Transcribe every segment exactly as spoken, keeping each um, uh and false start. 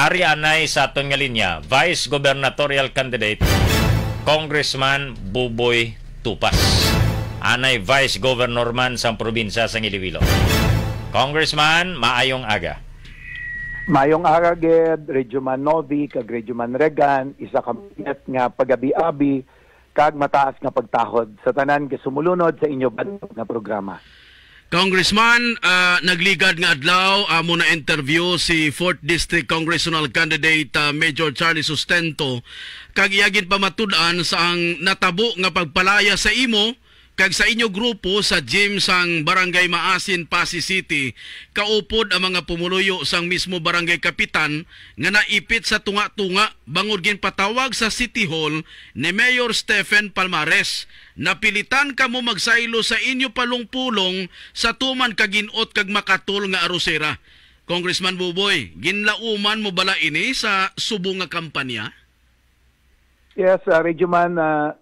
Ari anay sa aton nga linya, Vice Gubernatorial Candidate, Congressman Buboy Tupas. Anay Vice Governor man sang probinsya sang Iloilo. Congressman, maayong aga. Mayong aga gid, Radyo Man Novi kag Radyo Man Regan, isa ka minit nga pagabi-abi kag mataas nga pagtahod sa tanan nga sumulunod sa inyo bantog nga programa. Congressman, ah, nagligad nga adlaw, amo na interview si Fourth District Congressional Candidate, ah, Major Charlie Sustento, kag iya ginpamatud-an sa ang natabo nga pagpalaya sa imo kag sa inyo grupo sa gym sang Barangay Maasin, Passi City, kaupod ang mga pumuluyo sang mismo barangay kapitan nga naipit sa tunga-tunga bangod ginpatawag sa City Hall ni Mayor Stephen Palmares. Napilitan kamo magsaylo sa inyo palungpulong sa tuman ka gin-ot kag makatol nga arusera. Congressman Buboy, ginlauman mo bala ini sa subong nga kampanya? Yes, ah, Radyo Man, ah,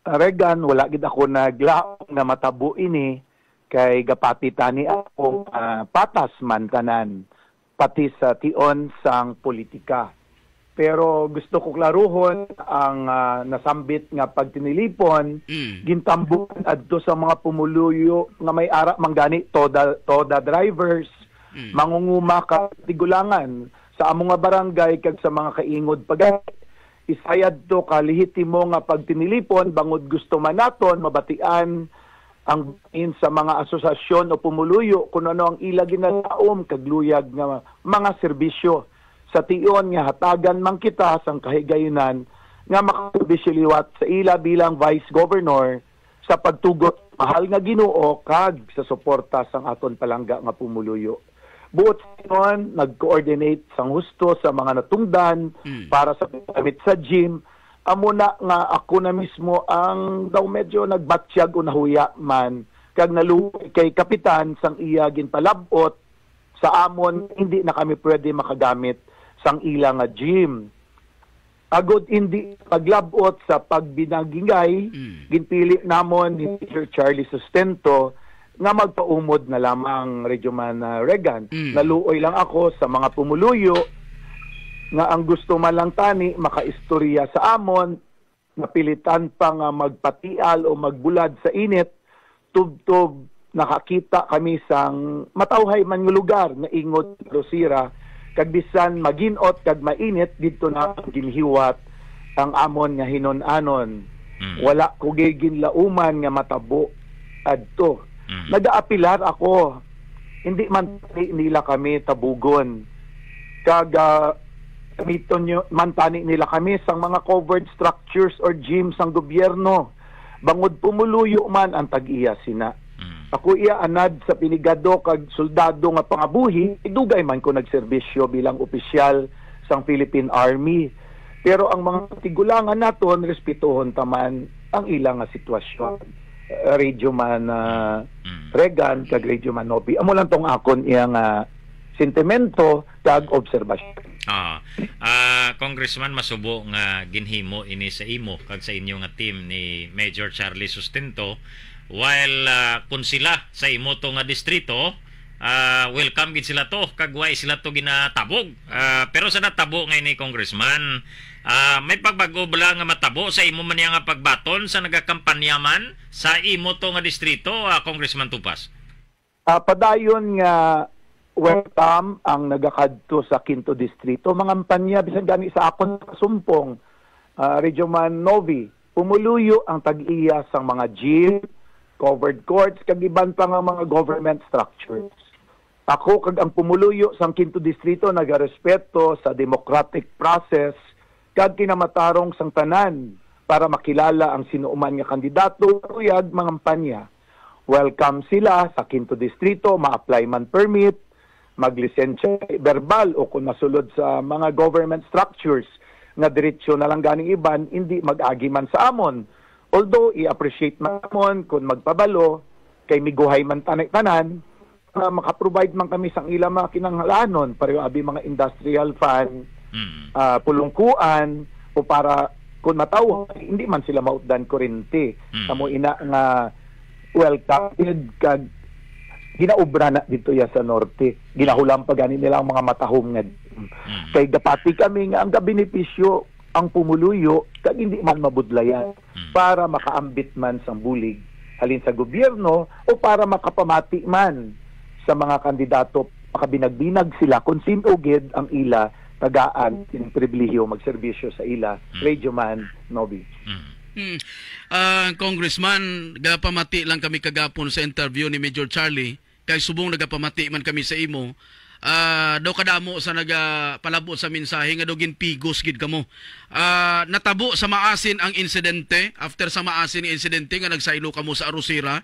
Regan, wala gid ako naglaom nga matabo ini kay gapati tani akong, ah, patas man tanan, pati sa tion sang politika. Pero gusto ko klaruhon ang, ah, nasambit nga pagtinilipon, Mm. gintambukan adto sa mga pumuluyo nga may ara man gani toda, toda drivers, Mm. mangunguma ka tigulangan sa amo nga barangay kag sa mga kaingod pa gani. Isa yadto ka lehitimo nga pagtinilipon bangod gusto man naton mabatian ang bahin sa mga asosasyon o pumuluyo kung ano ang ila ginalaom kag luyag nga mga serbisyo, sa tion nga hatagan man kita sang kahigayunan nga makaserbisyo liwat sa ila bilang Vice Governor sa pagtugot sa mahal nga Ginoo kag sa suporta sang aton palangga nga pumuluyo. Buot silingon, nag-coordinate sang husto sa mga natungdan Mm. para sa paggamit sa gym. Amo na nga ako na mismo ang daw medyo nagbatyag o nahuya man kag naluoy kay kapitan sang iya ginpalab-ot sa amon, hindi na kami pwede makagamit sang ila nga gym. Agod hindi paglab-ot sa pagbinagingay, Mm. ginpili namon ni Major Charlie Sustento nga magpaumod na lamang, Radyo Man, ah, Regan. Mm. Naluoy lang ako sa mga pumuluyo nga ang gusto man lang tani makaistorya sa amon, napilitan pa nga magpatial o magbulad sa init, tubtob nakakita kami sang matawhay man nga lugar nga ingod Rosira, kag bisan maginot kag mainit, didto na ginhiwat ang amon nga hinun-anon. Mm. Wala ko gid ginlauman nga matabo adto. Mm. Nagaapilar ako, hindi man tani nila kami tabugon. Kag, ah, gamiton nyo man tani nila kami sang mga covered structures or gym sang gobyerno. Bangod pumuluyo man ang tag-iya sina. Mm. Ako iya anad sa pinigado kag soldado nga pangabuhi, dugay man ko nagserbisyo bilang opisyal sang Philippine Army. Pero ang mga tigulangan naton, respetuhon ta man ang ila nga sitwasyon. Uh, Radyo Man, uh, Mm. Regan kag Radyo Man Nobi. Amo lang tong akon iya nga sentimento kag obserbasyon. Ah, ah, Congressman, masubo nga ginhimo ini sa imo kag sa inyo nga team ni Major Charlie Sustento, while, ah, kung sila sa imo to nga distrito, ah, welcome gid sila to, kag wa sila to ginatabog. Ah, pero sa natabo nga ini, Congressman, ah, may pagbag-o bala nga matabo sa imo man iya nga pagbaton sa nagakampanya man sa imo to nga distrito, ah, Congressman Tupas? Ah, padayon nga welcome ang nagakadto sa Quinto Distrito. Mangampanya bisan gani sa akon kasumpong, ah, Radyo Man Novi, pumuluyo ang tag-iya sang mga gym, covered courts, kag iban pa nga mga government structures. Ako kag ang pumuluyo sang Quinto Distrito nagarespeto sa democratic process kag kinamatarong sang tanan para makilala ang sinuman nga kandidato nga luyag mangampanya. Welcome sila sa Quinto Distrito, ma-apply man permit, maglisensya verbal o kung masulod sa mga government structures nga diretsyo na lang ganing iban, hindi mag-agi man sa amon. Although, i-appreciate man amon kung magpabalo, kay miguhay man tani tanan, ah, makaprovide man kami sang ila mga kinahanglanon, pareho abi mga industrial fan, Mm. ah, pulungkuan, o para kung matawo, hindi man sila mautdan kurente. Mm. Amo ina nga welcome gid kag ginaobra na dito ya sa norte. Ginahulam pa gani nila ang mga matahom nga Mm. Kay gapati kami nga ang gabenepisyo ang pumuluyo kag hindi man mabudlayan Mm. para makaambit man sang bulig halin sa gobyerno o para makapamati man sa mga kandidato, makabinagbinag sila kung sin-o gid ang ila tagaan sin pribilehiyo magserbisyo sa ila. Mm. Radio Man, Novi. Mm. Hmm. Ah, Congressman, gapamati lang kami kagapon sa interview ni Major Charlie, kay subong nagapamati man kami sa imo. Ah, daw kadamo sa nagapalabo sa mensahe nga daw ginpigos gid kamo. Ah, natabo sa Maasin ang insidente. After sa Maasin nga insidente nga nagsaylo kamo sa Arosera,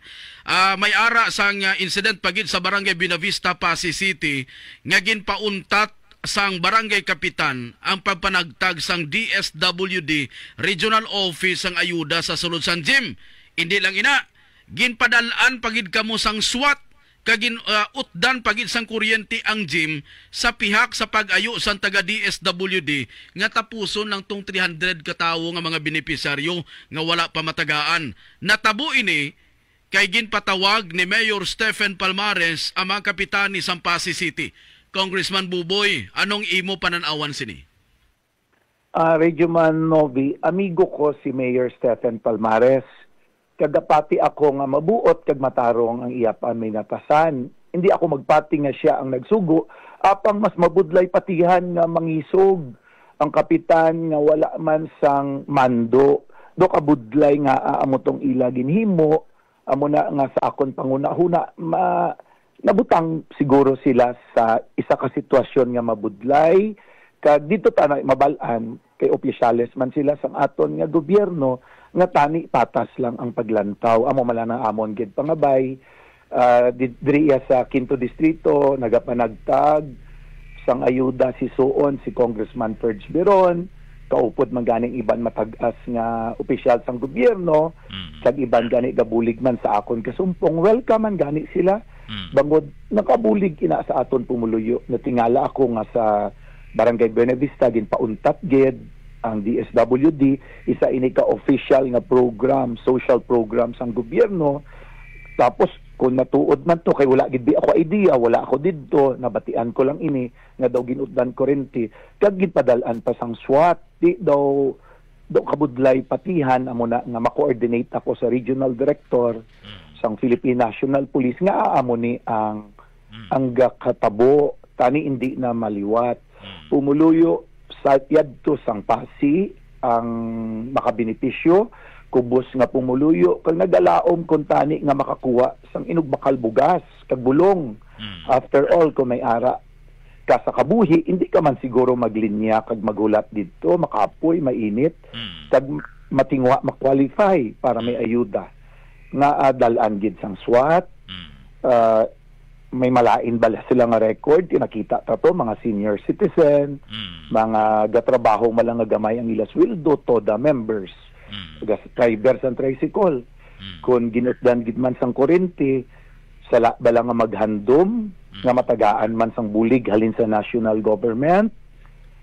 ah, may ara sang, ah, incident pa gid sa Barangay Buenavista, Passi City, nga ginpauntat sang barangay kapitan ang pagpanagtag sang D S W D Regional Office sang ayuda sa sulod sang gym. Indi lang ina, ginpadal-an pa gid kamo sang SWAT kag gin-, ah, utdan pa gid sang kuryente ang gym sa pihak sa pag-ayo sang taga D S W D nga tapuson lang tong three hundred ka tawo nga mga benepisyaryo nga wala pa matagaan. Natabo ini kay ginpatawag ni Mayor Stephen Palmares ang mga kapitan ni sang Passi City. Congressman Buboy, anong imo panan-awan sini? Ah, Radyo Man Novi, amigo ko si Mayor Stephen Palmares. Kagapati ako nga mabuot kag matarong ang iya paminatasan. Hindi ako magpati nga sia ang nagsugo, apang mas mabudlay patihan nga mangisog ang kapitan nga wala man sang mando. Do kabudlay nga, ah, amo tong ila ginhimo, amo na nga sa akon panghunahuna, ma-, nabutang siguro sila sa isa ka sitwasyon nga mabudlay, kag dito ta na mabal-an kay opisyales man sila sang aton nga gobyerno nga tani patas lang ang paglantaw. Amo man lang ang amon gid pangabay, ah, di-, diri iya sa Quinto Distrito, nagapanagtag sang ayuda si suon si Congressman Ferge Biron, kaupod man ganing iban matag-as nga opisyal sang gobyerno, Mm. kag iban gani gabulig man sa akon kasumpong. Welcome man gani sila. Mm. Bangod nakabulig ina sa aton pumuluyo. Natingala ako nga sa Barangay Buenavista, ginpauntat gid ang D S W D, isa ini ka official nga program, social program sang gobyerno. Tapos, kung matuod man to, kay wala gid di ako idea, wala ako didto, nabatian ko lang ini, nga daw ginutdan kurente, kag ginpadal-an pa sang SWAT. Di daw, daw kabudlay patihan, amo na nga ma-coordinate ako sa regional director Mm. sang Philippine National Police nga amo ni ang, Mm. ang gakatabo, tani hindi na maliwat. Mm. Pumuluyo sa yadto sang Passi ang makabenepisyo, kubos nga pumuluyo, kag nagalaom kon tani nga makakuha sang inugbakal bugas kag bulong. Mm. After all, kung may ara ka sa kabuhi, hindi ka man siguro maglinya kag maghulat didto, makapoy, mainit, Mm. kag matingwa, ma-qualify para may Mm. ayuda. Nga, ah, dal-an gid sang SWAT, Mm. ah, may malain bala sila nga record, nakita ta to, mga senior citizen, Mm. mga gatrabaho man lang nga gamay ang ila sweldo, TODA members, Mm. gas-, driver sang tricycle. Mm. Kung ginutdan gid man sang kurente, sala bala nga maghandom Mm. nga matagaan man sang bulig halin sa national government.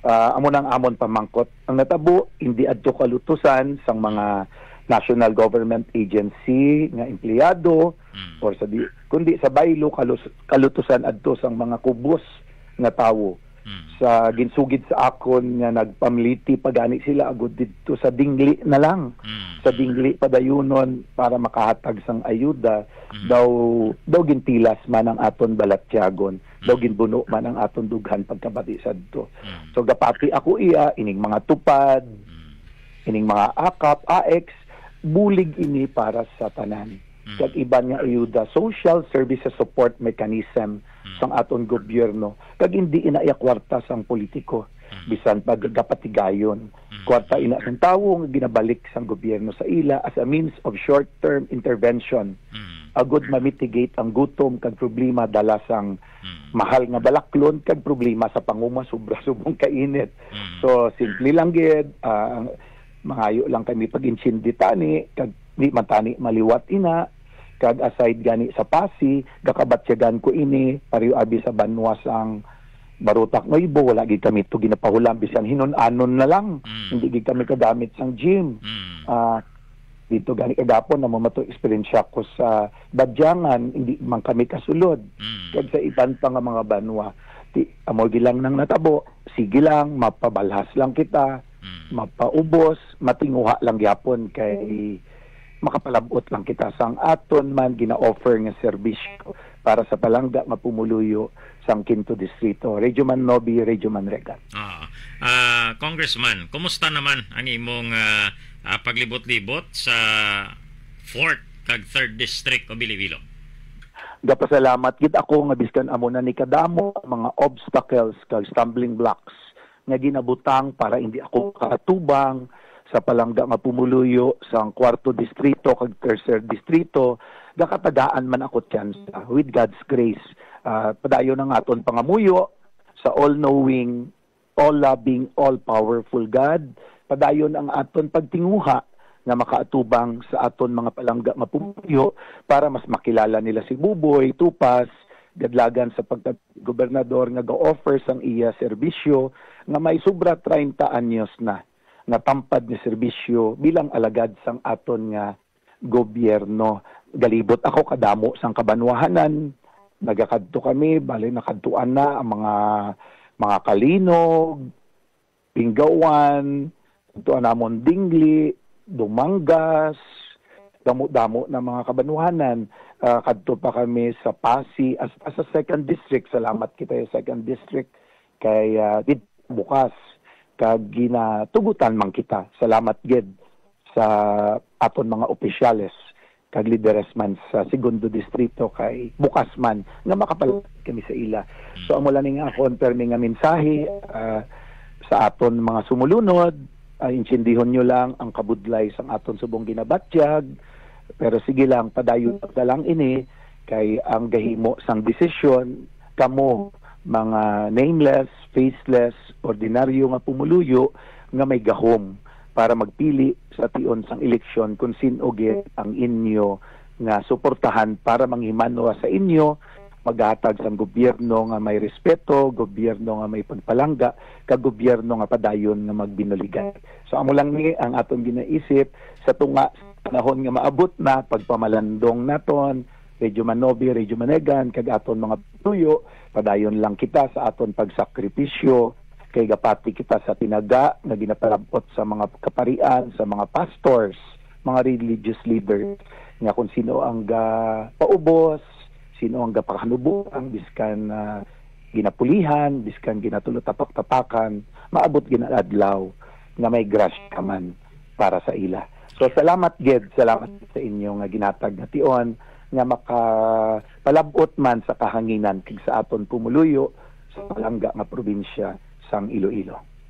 Ah, amo nang amon pamangkot. Ang natabo, hindi adto kalutusan sang mga national government agency nga empleyado Mm. or sa di, kundi sa baylo kalus-, kalutusan adto sang mga kubos nga tawo. Mm. Sa ginsugid sa akon nga nagpamliti pa gani sila agud didto sa dingli na lang. Mm. Sa dingli padayunon para makahatag sang ayuda, Mm. daw, daw gintilas man ang aton balatyagon, daw Mm. ginbuno man ang aton dughan pagkabati sadto. Mm. So, gapati ako iya, ining mga TUPAD, Mm. ining mga AKAP, AICS, bulig ini para sa tanan. Mm. Kag iban nga ayuda, social services support mechanism Mm. sang aton gobyerno. Kag hindi ina iya kwarta sang politiko, Mm. bisan pa gapatigayon. Mm. Kwarta ina sang tawo nga ginabalik sang gobyerno sa ila as a means of short-term intervention. Mm. Agud ma-mitigate ang gutom kag problema dala sang Mm. mahal nga balaklon kag problema sa panguma sobra subong kainit. Mm. So, simple lang gid, ah, ang mangayo lang kami pag-intsindi tani, kag di man tani maliwat ina, kag aside gani sa Passi, gakabatyagan ko ini, pareho abi sa banwa sang Barotac Nuevo, wala gid kami to ginapahulam, bisan hinun-anon na lang. Mm. Hindi gid kami kagamit sang gym. Mm. Ah, dito gani kagapon, amo man to eksperyensya ko sa Badyangan, hindi man kami kasulod. Mm. Kag sa iban pa nga mga banwa. Ti-, amo gilang nang natabo, sige lang, mapabalhas lang kita, Mm. mapaubos, matinguha lang gyapon kay makapalabot lang kita sang aton man gina-offer nga serbisyo para sa palangga nga pumuluyo sang Quinto Distrito. Radyo Man Nobi, Radyo Man Regan. Ah, ah, Congressman, kumusta naman ang imong, ah, ah, paglibot-libot sa Fourth kag Third District of Iloilo? Gapasalamat gid ako nga biskan amo na ni kadamo ang mga obstacles kag stumbling blocks nga ginabutang para hindi ako makatubang sa palangga nga pumuluyo sang Kwarto Distrito kag Tercer Distrito, gakatagaan man ako tsansa. With God's grace, ah, padayon ang aton pangamuyo sa all-knowing, all-loving, all-powerful God. Padayon ang aton pagtinguha nga makaatubang sa aton mga palangga nga pumuluyo para mas makilala nila si Buboy Tupas, gadlagan sa pagka-gobernador nga ga-offer sang iya serbisyo nga may sobra treinta anyos na nga tampad nga serbisyo bilang alagad sang aton nga gobyerno. Galibot ako kadamo sang kabanwahanan. Nagakadto kami, bali nakadtuan na ang mga, mga Kalinog, Pinggawan, kadtuan namon Dingli, Dumangas, damo-damo na mga kabanwahanan. Ah, kadto pa kami sa Pasi, hasta sa Second District. Salamat kita sa Second District kay, ah, di bukas kag ginatugutan man kita. Salamat gid sa aton mga opisyales kag lideres man sa Segundo Distrito kay bukas man nga makapalapit kami sa ila. So, amo lang ning akon permi nga mensahe, ah, sa aton mga sumulunod. Ah, intsindihon nyo lang ang kabudlay sang aton subong ginabatyag, pero sige lang, padayon na lang ini kay ang gahimo sang desisyon kamo, mga nameless, faceless, ordinaryo nga pumuluyo nga may gahom para magpili sa tion sang eleksyon kung sin-o gid ang inyo nga suportahan para manghimanwa sa inyo, maghatag sang gobyerno nga may respeto, gobyerno nga may pagpalangga, kag gobyerno nga padayon nga magbinuligay. So, amo lang ni ang aton ginaisip sa tunga sa panahon nga maabot na, pagpamalandong naton, Radyo Manobi, Radyo Manegan, kag aton mga tuyo, padayon lang kita sa aton pagsakripisyo, kay gapati kita sa tinaga nga ginapalabot sa mga kaparian, sa mga pastors, mga religious leaders, nga kung sino ang gapaubos, sino ang gapakanubuang, biskan, ah, ginapulihan, biskan ginatulo tapak-tapakan, maabot gid ang adlaw nga may grasya man para sa ila. So, salamat gid, salamat sa inyo nga ginatag nga tion nga makapalabot man sa kahanginan kag sa aton pumuluyo sa palangga nga probinsya sang Iloilo.